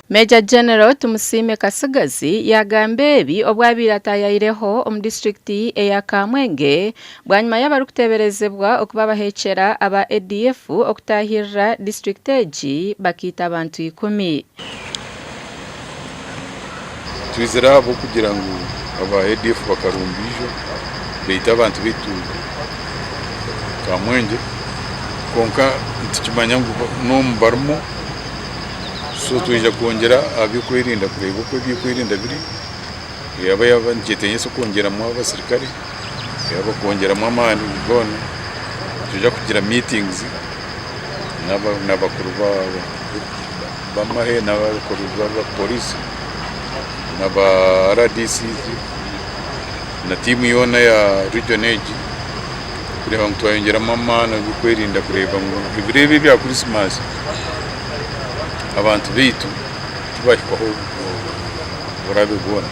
Major General Tumusiime Katsigazi yaagamba ebi obu abaire ataayayireho omu disiturikiti eya Kamwenge bwanyima y'abarikuteeberezebwa okuba abaheekyera aba ADF okutaahirira disiturikiti egi bakaita abantu ikumi. Twizire ahabw'okugira ngu aba ADF bakarumba ijo baita abantu baitu Kamwengye kwonka nitukimanya ngu n'omu barimu so twija kwongyera aha by'okwerinda kureeba oku eby'okwerinda biri yaaba yaaba nikyetengyesa okwongyeramu abasirikare yaaba kwongyeramu amaani goona nitwija kugira meetings n'abakuru b'amahe n'abakuru ba poriisi na ba RDCs na tiimu yoona eya region egi kureeba ngu twayongyeramu amaani ag'okwerinda kureeba ngu ebiro ebi ebya krisimaasi abantu baitu tibahikwaho oburabe bwona.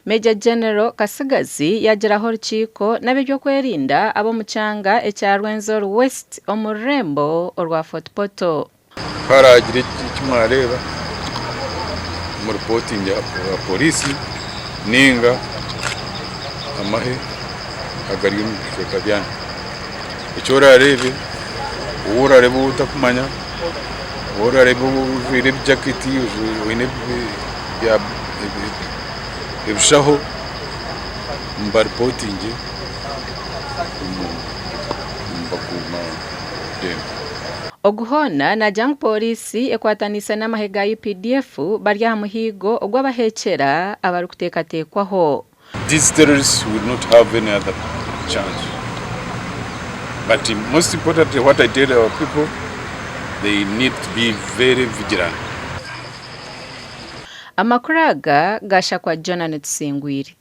Major General Katsigazi yaagiraho orukiiko n'ab'eby'okwerinda ab'omu kyanga ekya Rwenzori West omu rurembo orwa Fort Portal. Ku haraagire eki mwareeba, muripootingye aha poriisi nainga amahe agari omu bicweka byanyu. Eki oraareebe, ou oraareebe ou otakumanya, ou oraareebe ojwaire ebijaketi, oine ebishaho, mubaripootingye omu bakuuma ddembe. Ogu hoona naagira ngu pooriisi ekwataniise n'amahe ga UPDF bari aha muhiigo ogw'abaheekyera abarikuteekateekwaho. These terrorists will not have any other chance but most importantly what I tell our people they need to be very vigilant. Amakuru aga gaashakwa Jonah Tusingwire.